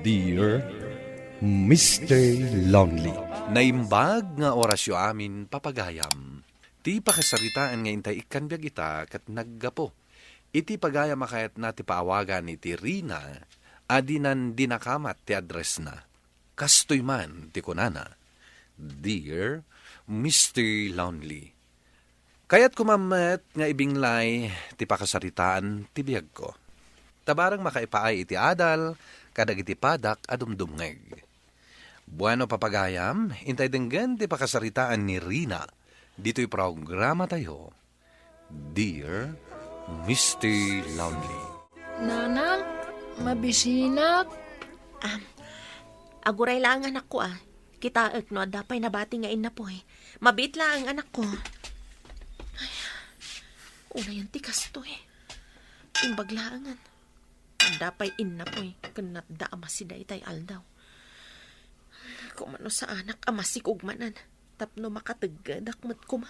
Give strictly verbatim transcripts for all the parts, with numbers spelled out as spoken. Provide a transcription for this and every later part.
Dear Mister Lonely. Naimbag nga orasyo amin, papagayam. Ti pakasaritaan nga intay ikkan biag ita ket naggapu iti pagayam a kayatna ti paawagan iti Rina a dinan dinakamat ti addressna. Kastoy man ti kunana, "Dear Mister Lonely, kayatko man met nga ibinglay ti pakasaritaan ti biagko. Ta bareng makaipaay iti adal kadagiti padak a dumdumngeg." Bueno, papagayam, intay denggen ti pakasaritaan ni Rina ditoy programatayo, Dear Mister Lonely. Nanang, mabisinak. Ah, aguray laeng, anakko, ah. Kitaek no adda pay nabati nga innapoy. Mabiit laeng, anakko. Ay, unayan ti kastoy. Imbag laengen. Adda pay innapoy ken natda a masida itay aldaw. Koma no saanak a masikog manen tapno makateggedak met koma.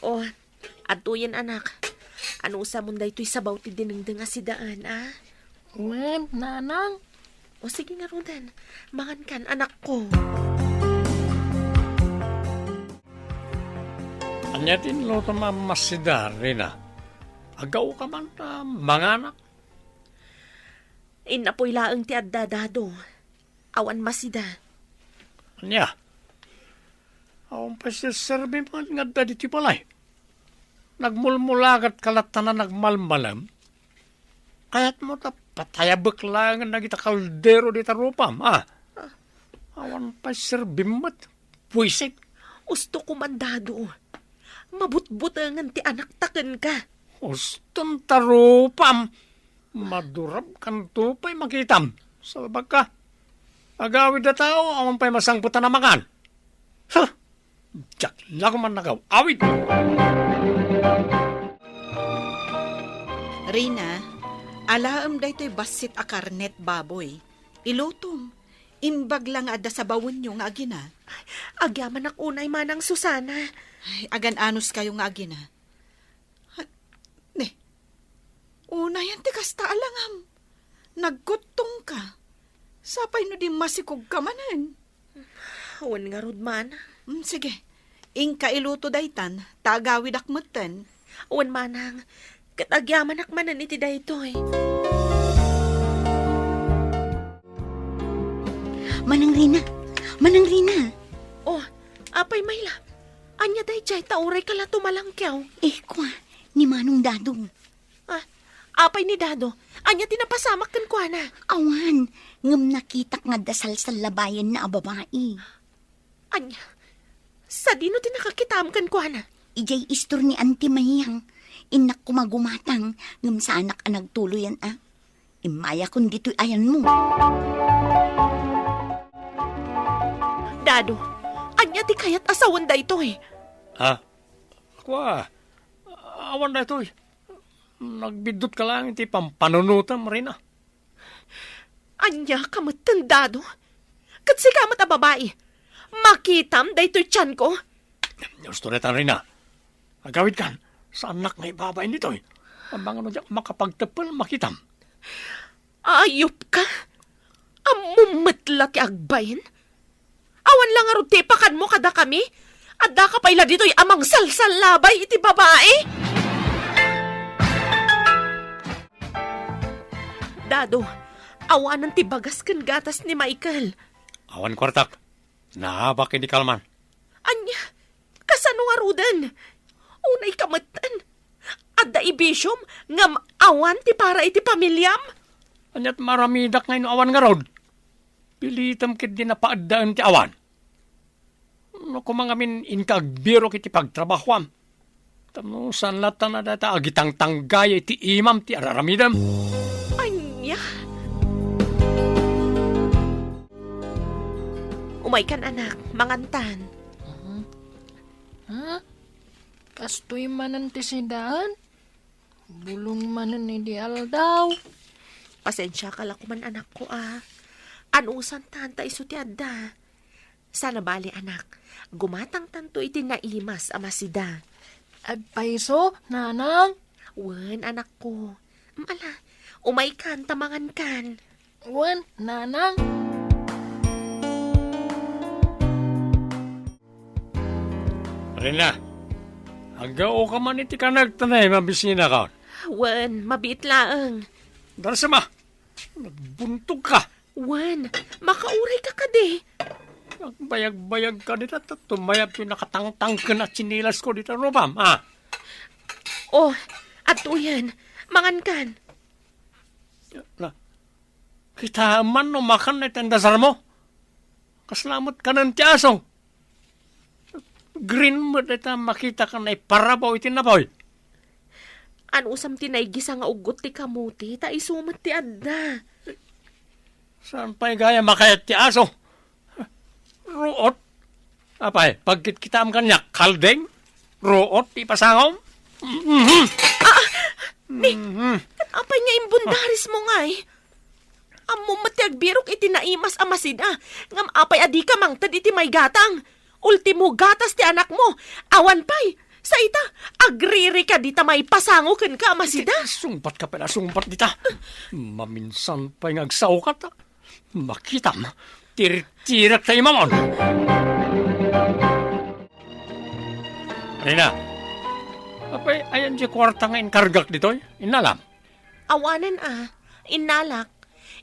O, adtoyen, anak. Anusamon daytoy sabaw ti dinengdeng a sidaan, a? Wen, nanang. O, sige ngaruden. Mangankan, anakko. Ania ti inlutom a masida, Rina? Agawka man ta manganak? Innapoy laeng ti adda, Dado. Awan masida. Ania? Awan pay serserbi man nga adda ditoy balay. Nagmulmulagat ka latta a nagmalmalem. Kayatmo ta patayabek laengen dagita kaldero dita rupam, a? Awan pay serbim met. Buisit. Usto ko man, Dado. Mabutbutengen ti anakta kenka. Uston ta rupam. Madurab kanto pay makitam. Salbag ka. Agawid a tao, awan pay masangpetan a mangan. Huh! Diak la koma nagaw-awid. Rina, alaem daytoy bassit a karnet baboy. Ilutom. Imbag la nga adda sabawenyo nga agina. Agyamanak unay, Manang Susana. Ay, agan-anos kayo nga agina. Ha, ne, unayan ti kasta a langam. Nagkuttongka. Sapay no di masikogka manen. Wen ngarud, Manang. Mm, sige. Inka iluto daytan, ta agawidak metten. Wen, Manang. Ket agyamanak manen iti daytoy. Manang Rina! Manang Rina! Oh, apay, Mayla? Ania daydiay ta uray ka la tumalangkew? Eh, kua, ni Manong Dado. Ah, apay ni Dado? Ania ti napasamak kenkuana? Awan, ngem nakitak nga adda salsallabayenna a babai. Ania? Sadino ti nakakitaam kenkuana? Idiay istor ni Auntie Mayang. Innak koma gumatang, ngem saanak a nagtuloyan a. Immayakon ditoy ayanmo. Dado, ania ti kayat a sawen daytoy? Ha? Kua, awan daytoy. Nagbiddut ka laeng iti pampanunotem, Rina. Ania ka metten, Dado? Ket sika met a babai. Makitam daytoy tianko? Usto daytan, Rina. Agawidkan, saannak nga ibabain ditoy. Amangan no diak makapagteppel, makitam. Ayupka? Ammom met la ti agbain? Awan la ngarud ti ipakanmo kadakami? Addaka pay la ditoy a mangsalsallabay iti babai? Dado, awanen ti bagas ken gatas ni Michael. Awan kuartak. Naabak idi kalman. Ania? Kasano ngaruden? Unay ka metten. Adda ibisiom ngem awan ti para iti pamiliam? Aniat maramidak ngay no awan ngarud? Pilitem ketdi napaaddaen ti awan. No koma ngamin inka agbirok iti pagtrabahoam, tapno saan latta a dayta agitangtanggaya iti imam ti araramidem. Ania? Umaykan, anak, mangantan. Mhm. Ha? Kastoy manen ti sidaan? Bulong manen idi aldaw. Pasensiaka la koman, anakko, a. Anusantan ta isu ti adda. Saan a bale, anak. Gumatangtanto iti naimas a masida. Agpayso, nanang? Wen, anakko. Mm, ala, Umaykan ta mangankan. Wen, nanang. Rina, aggaoka man iti kanagtanay, mabisinakon. Wen, mabiit laeng. Darsama, nagbuntog ka. Wen, makauray ka kadi. Agbayag-bayag ka dita, ta tumayab ti nakatangtangken a tsinelas ko dita rupam, ah. Oh, adtoyen, mangankan. Na, kita man no makan na iti andasar mo. Kasla met kanen ti aso. Green met ita makita ka na iparabaw iti napoy. Anusam ti naigisa nga uggot ti kamuti, ta isu met ti adda. Saan pay gayam a kayat ti aso? Ruot? Apay, pagkitkitaem kaniak, kalding? Ruot ti ipasangom? Mhm. Ah! Ni, Mhm. Ket apay nga imbundaris mo ngay? Ammom met ti agbirok iti naimas a masida, ngem apay a dika mangted iti maigatang? Ultimo gatas ti anakmo. Awan pay, sa ita, agriri ka dita maipasango kenka a masida. Sungbat ka pay la, sungbat dita. Maminsan pay nga agsaoka ta makitam, tirtirak ta imamon. Rina, apay ayan ti kuarta nga inkargak ditoy? Innalam? Awanen a, innalak.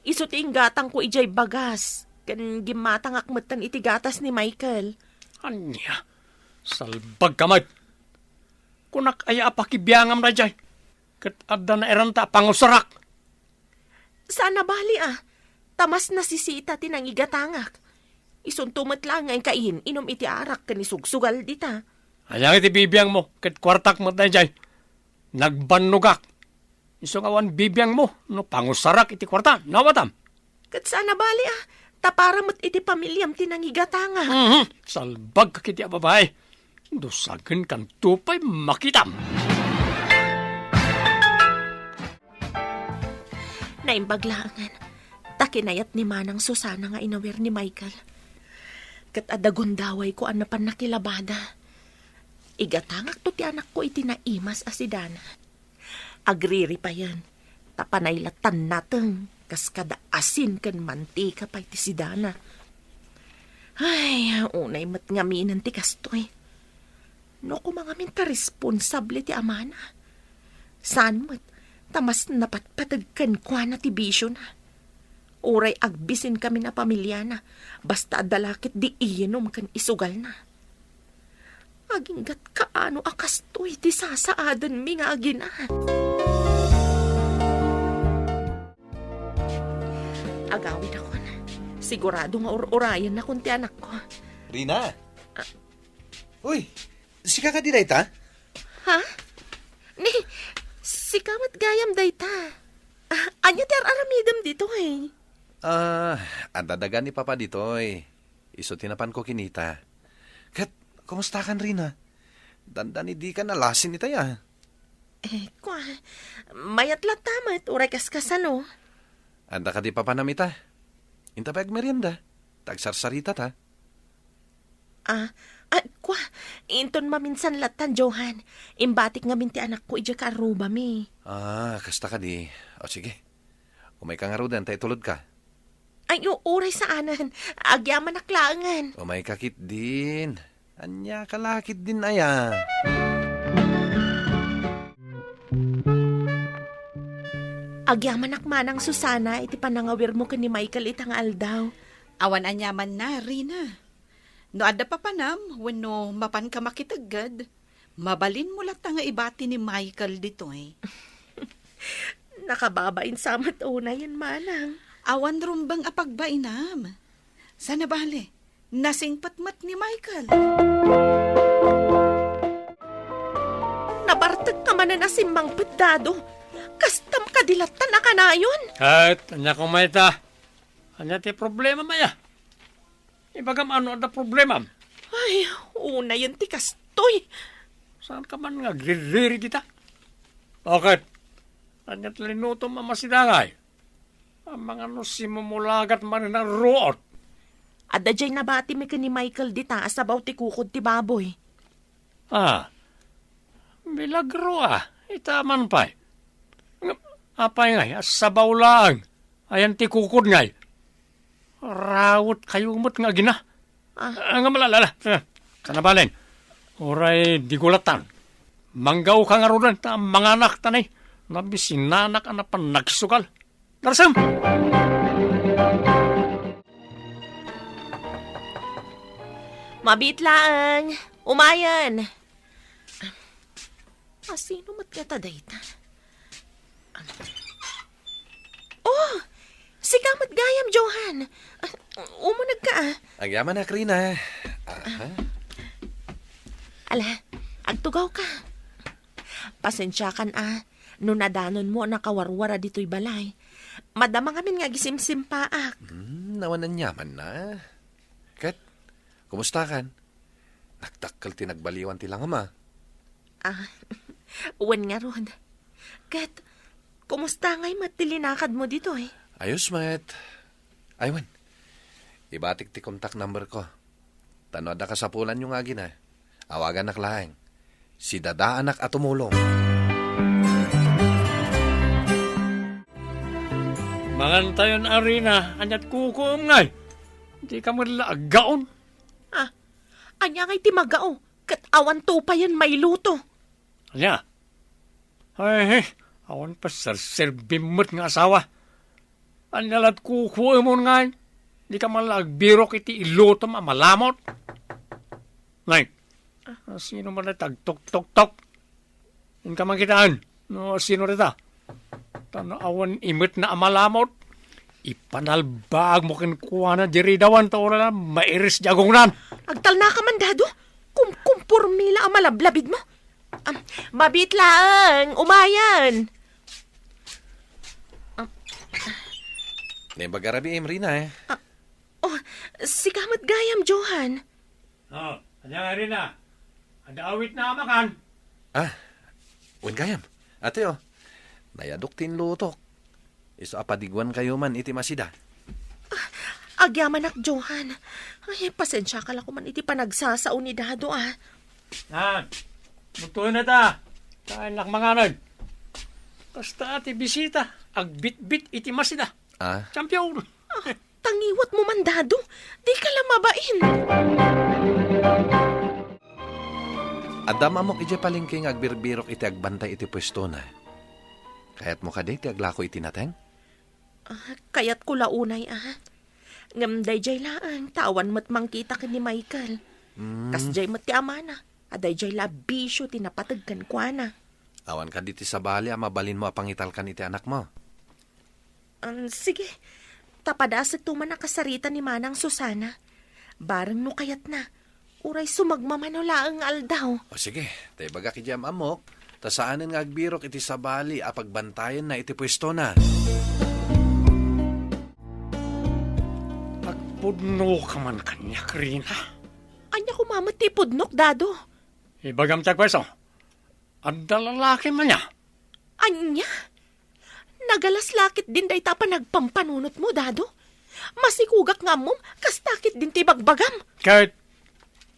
Isu ti inggatangko idiay bagas, ken gimmatangak metten iti gatas ni Michael. Ania? Salbag ka met. Kunak aya a pakibiangam daydiay? Ket adda nairanta a pangusarak. Saan a bali a, ta mas nasisita ti nangigatangak. Isunto met laeng nga inkain-inum iti arak ken isugsugal dita. Ania iti bibiangmo ket kuartak met daydiay? Nagbannogak. Isu nga awan bibiangmo no pangusarak iti kuarta, nawatam. Ket saan a bali a, ta para met iti pamiliam ti nangigatangak. Mhm. Salbag ka kiti a babae. Dusagenkanto pay makitam. Naimbag laengen, ta kinayat ni Manang Susana nga inawir ni Michael. Ket adda gundawayko a napan nakilabada. Igatangakto ti anakko iti naimas a sidana. Agriripayen, ta panay lattan nateng kas kada asin ken mantika pay ti sidana. Ay, unay met ngaminen ti kastoy. No koma ngamin ta responsable ti amana. Saan met, ta mas napatpateg kenkuana ti bisiona. Uray agbisin kamin a pamiliana, basta adda la ketdi iyenum ken isugalna. Aginggat kaano a kastoy ti sasaadenmi nga agina. Agawidakon. Sigurado nga ur-urayennakon ti anakko. Rina! Ah. Uy, sika kadi dayta? Ha? Ni, sika met gayam dayta. Ah, ania ti ar-aramidem ditoy? Ah, adda daga ni Papa ditoy. Isu ti napanko kinita. Ket, kumustakan, Rina? Dandani dika nalasin itay a. Eh, kua, mayat latta met, uray kas kasano. Adda kadi papanam ita? Inta pay agmerienda, ta agsarsarita ta. Ah, ah, kua, inton maminsan lattan, Johan. Imbatik ngamin ti anakko idiay kaarrubami. Ah, kasta kadi. O, sige. Umayka ngaruden ta itulodka. Ay, o-, uray saanen. Agyamanak laengen. Umayka ketdin. Ania ka la ketdin aya? Agyamanak manang Susana iti panangawirmo ken ni Michael ita nga aldaw. Awan aniamanna, Rina. No adda papanam wenno mapanka makitegged, mabalinmo latta nga ibati ni Michael ditoy. Nakababain sa met unayen, manang. Awan rumbeng a pagbainam. Saan a bale, nasingpet met ni Michael. Nabartek ka manen a simmangpet, Dado. Kastam kadi lattan a kanayon? Ket, ania koma ita? Ania ti problemam aya? Ibagam no adda problemam. Ay, unayen ti kastoy. Saan ka man nga agririri dita? Bakit? Ania ti linutom a masidangay? Amangan no simumulagat manen a ruot. Adda diay nabatimi ken ni Michael dita a sabaw ti kukod ti baboy. Ah, milagro a, ita man pay. Ngem, Apay ngay, a sabaw laeng. Ayan ti kukod ngay. Rawetkayo met nga agina. Ah. Ah, nga malala. Ah, kanabalen. Uray di gulatan. Manggaoka ngaruden ta manganak ta ni. Nabisinanak a napan nagsugal. Narsem! Mabiit laeng. Umayen. Asino met ngata dayta? Oh, sika met gayam, Johan. Ah, umunegka, ah. Agyamanak, Rina. Aha. Ala, agtugawka. Pasensiakan, ah, no nadanonmo a nakawarwara ditoy balay. Madama ngamin nga agisimsimpaak. Hmm, awan aniamanna. Ket, kumustakan? Nagdakkel ti nagbaliwan ti langam, ah. Ah, wen ngarud. Ket, kumusta ngay met ti linakadmo ditoy? Ayos met. Ay, wen. Ibatik ti contact number ko. Ta no adda kasapulanyo nga agina, awaganak laeng. Sidadaanak a tumulong. Mangantayon a Rina, ania't kukuem ngay? Dika met la aggaon. Ah, ania ngay ti magao? Ket awan tupayen mailuto. Ania? Ay, awan pay serserbim met nga asawa. Ania la't kukuemon ngay? Dika man la agbirok iti ilutom a malamot. Nay, sino man dayta agtoktoktok? Inka man kitaan no sino dayta. Ta no awan imetna a malamot, ipanalbaagmo kenkuana di ridawan ta uray la mairis di agongnan. Agtalnaka man, Dado. Kumkumpormi la a malablabidmo. Am, mabiit laeng, umayen. Naimbag a rabiim, Rina, eh. Ah, oh, sika met gayam, Johan. Oh, ania nga, Rina? Adda awitna a makan? Ah, wen gayam. Ate, oh, nayadok ti inlutok. Isu a padiguankayo man iti masida. Ah, agyamanak, Johan. Ay, pasensiaka la koma iti panagsasao ni Dado, ah. Ah, mutuenna ta. Kaannak manganen. Kasta ti bisita, agbitbit iti masida. Ah? Champion! Ah, tangiwatmo man, Dado. Dika la mabain. Adda Am-amok idiay palengke nga agbirbirok iti agbantay iti puestona. Kayatmo kadi ti aglako iti nateng? Ah, kayatko la unay, ah. Ngem daydiay laeng ta awan met mangkita ken ni Michael. Mm. Kasdiay met ti amana, a daydiay la a bisio ti napateg kenkuana. Awan kadi ti sabali a mabalinmo a pangitalkan iti anakmo? Ah, sige. Ta padasekto man a kasarita ni Manang Susana. Bareng no kayatna, uray sumagmamano laeng nga aldaw. O sige, ta ibagak idiay am-amok, ta saanen nga agbirok iti sabali a pagbantayenna iti puestona. Agpudnoka man kaniak, Rina. Ania koma met ti ipudnok, Dado? Ibagam ti agpayso. Adda lalakim ania? Ania? Nagalas la ketdin dayta a panagpampanunotmo, Dado? Masikogak nga ammom, kasta ketdin ti ibagbagam. Ket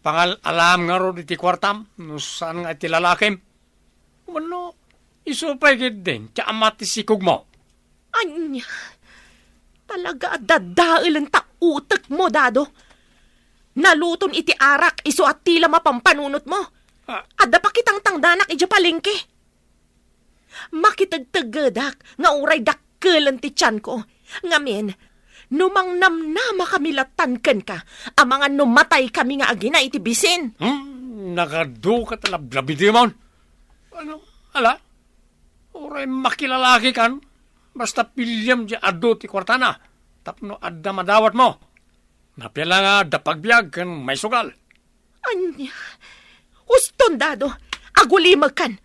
pangal-alam ngarud iti kuartam no saan nga iti lalakim? Wenno, isu pay ketdin ti ama ti sikogmo? Ania? Talaga a dadaelen ta utekmo, Dado. Naluton iti arak isu a ti la mapampanunotmo. Ah. Adda pakitangtangdanak idiay palengke. Makitegtegedak nga uray dakkelen ti tianko. Ngamin, no mangnamnamakami latan kenka, amangan no mataykami nga agina iti bisin. Hmm, nagaduka ta lablabidemon. Ano? Ala? Uray makilalakikan, basta piliem diay adu ti kuartana, tapno adda madawatmo. Napia la nga adda pagbiag ken maisugal. Ania? Uston, Dado, agulimekkan.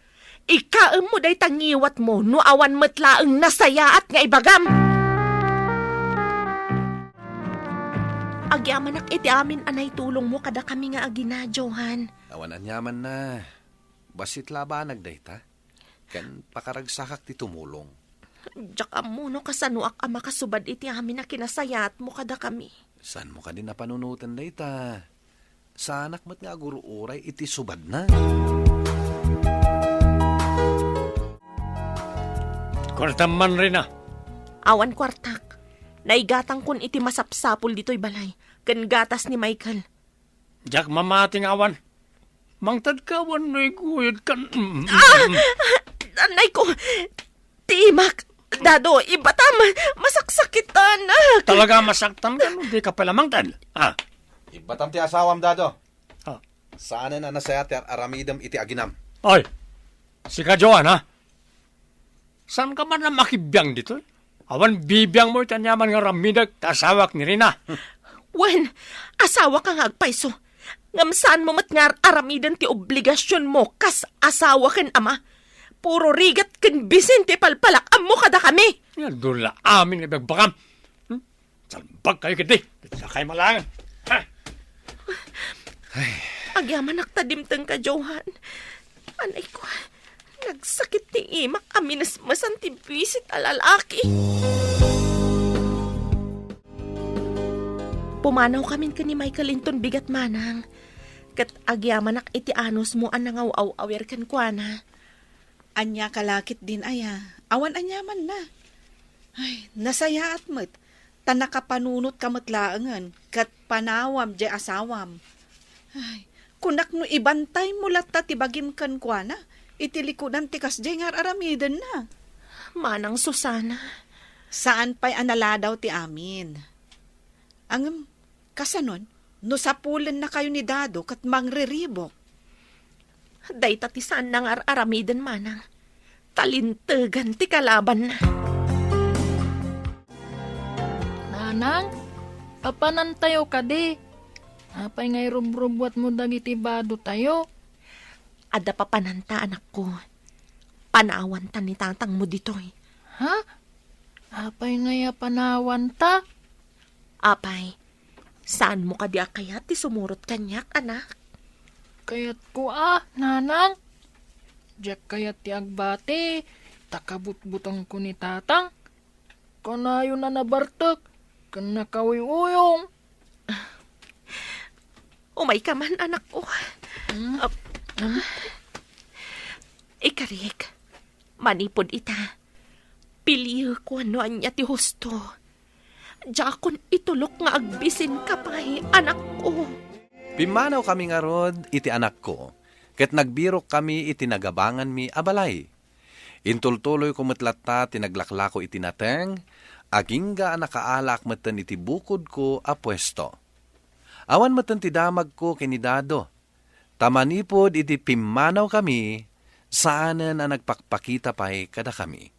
Ikaemmo dayta ngiwatmo no awan met laeng nasayaat nga ibagam. Agyamanak iti amin a naitulongmo kadakami nga agina, Johan. Awan aniamanna. Bassit la a banag dayta. Ken pakaragsakak ti tumulong. Diak ammo no kasanoak a makasubad iti amin a kinasayaatmo kadakami. Saanmo kadi a panunoten dayta? Saanak met nga agur-uray iti subadna. Kuartam man, Rina. Awan kuartak. Naigatangkon iti masapsapul ditoy balay, ken gatas ni Michael. Diak mamati nga awan. Mangtedka wenno iguyod kan... Ah! Anay ko! Ti imak! Dado, ibatam! Masaksakitan! Talaga masaktan ka no di ka pala mangted. Ah. Ibatam ti asawam, Dado. Ah. Saanen a nasayaat ti ar-aramidem iti aginam. Ay! Sika, Joan, ha? Saan ka man a makibiang ditoy? Awan bibiang mo iti aniaman nga aramidek ta asawak ni Rina. Wen, asawaka nga agpayso. Ngem saan mo met nga ar-aramiden ti obligasion mo kas asawa ken ama. Puro rigat ken bisin ti palpalak-am mo kadakami. Nga dula amin nga ibagbagam. Hmm? Salbag kayo kiti. Sakay malangan. Ha? Agyamanak ta dimteng ka, Johan. Anay ko, nagsakit ti imak a minesmesan ti bisit a lalaki. Pumanaw kamin ken ni Michael inton bigat manang. Ket agyamanak iti anusmo a nangaw-aw-awir kenkuana. Ania ka la ketdin aya? Awan aniamanna. Ay, nasayaat met, ta nakapanunotka met laengen, ket panawam diay asawam. Ay, kunak no ibantaymo latta ti bagim kenkuana, iti likudan ti kasdiay nga ar-aramidenna. Manang Susana. Saan pay a naladaw ti amin. Ngem, kasanon, no sapulennakayo ni Dado ket mangriribuk? Dayta ti saanna nga ar-aramiden, manang. Talintegan ti kalabanna. Nanang, papanantayo kadi? Apay nga irubrubbuatmo dagiti badotayo? Adda papananta, anakko. Panawanta ni tatangmo ditoy. Ha? Apay ngay a panawanta? Apay, saanmo kadi a kayat ti sumurot kaniak, anak? Kayatko a, nanang. Diak kayat ti agbati, ta kabutbutengko ni tatang. Kanayon a nabartek ken nakauyuyong. Umayka man, anakko. Hmm? Ap-, Hmm? Ikarik, manipud ita, piliyek wenno ania ti husto. Diakon itulok nga agbisinka pay, anakko. Pimmanaw kami ngarud iti anakko, ket nagbirok kami iti nagabanganmi a balay. Intultuloyko met latta ti naglaklako iti nateng, agingga a nakaalaak metten iti bukodko a puesto. Awan metten ti damagko ken ni Dado, ta manipud iti pimmanawkami, saanen a nagpakpakita pay kadakami.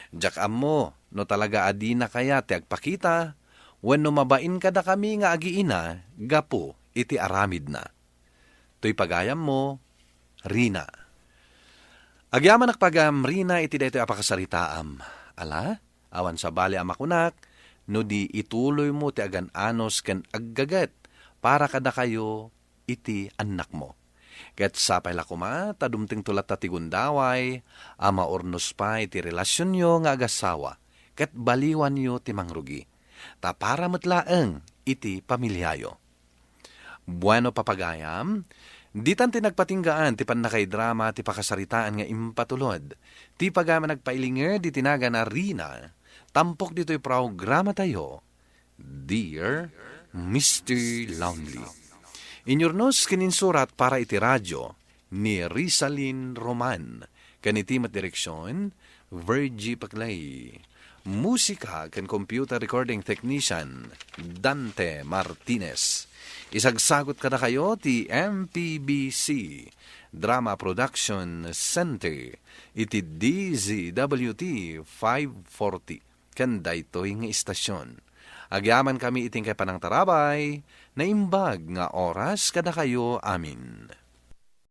Diak ammo no talaga a dina kayat ti agpakita wenno mabain kadakami nga agiina gapu iti aramidna. Toy pagayammo, Rina. Agyamanak pagayam, Rina, iti daytoy a pakasaritaam. Ala, awan sabali a makunak, no di ituloymo ti agan-anos ken aggaget para kadakayo iti annakmo. Ket sapay la koma ta dumtengto latta ti gundaway a maurnos pay ti relasionyo nga agasawa ket baliwanyo ti mangrugi, ta para met laeng iti pamiliayo. Bueno, papagayam, ditan ti nagpatinggaan ti pannakaidrama ti pakasaritaan nga impatulod ti pagayam a nagpailinged iti nagan a Rina, tampok ditoy programatayo, Dear Mister Lonely. Inyurnos ken insurat para iti radio ni Rizalin Roman, ken iti met direksion, Virgie Paclay. Musika ken computer recording technician, Dante Martinez. Isagsagot kadakayo ti M P B C Drama Production Center iti D Z W T five forty ken daytoy nga istasion. Agyamankami iti inkay panangtarabay, naimbag nga oras kadakayo amin.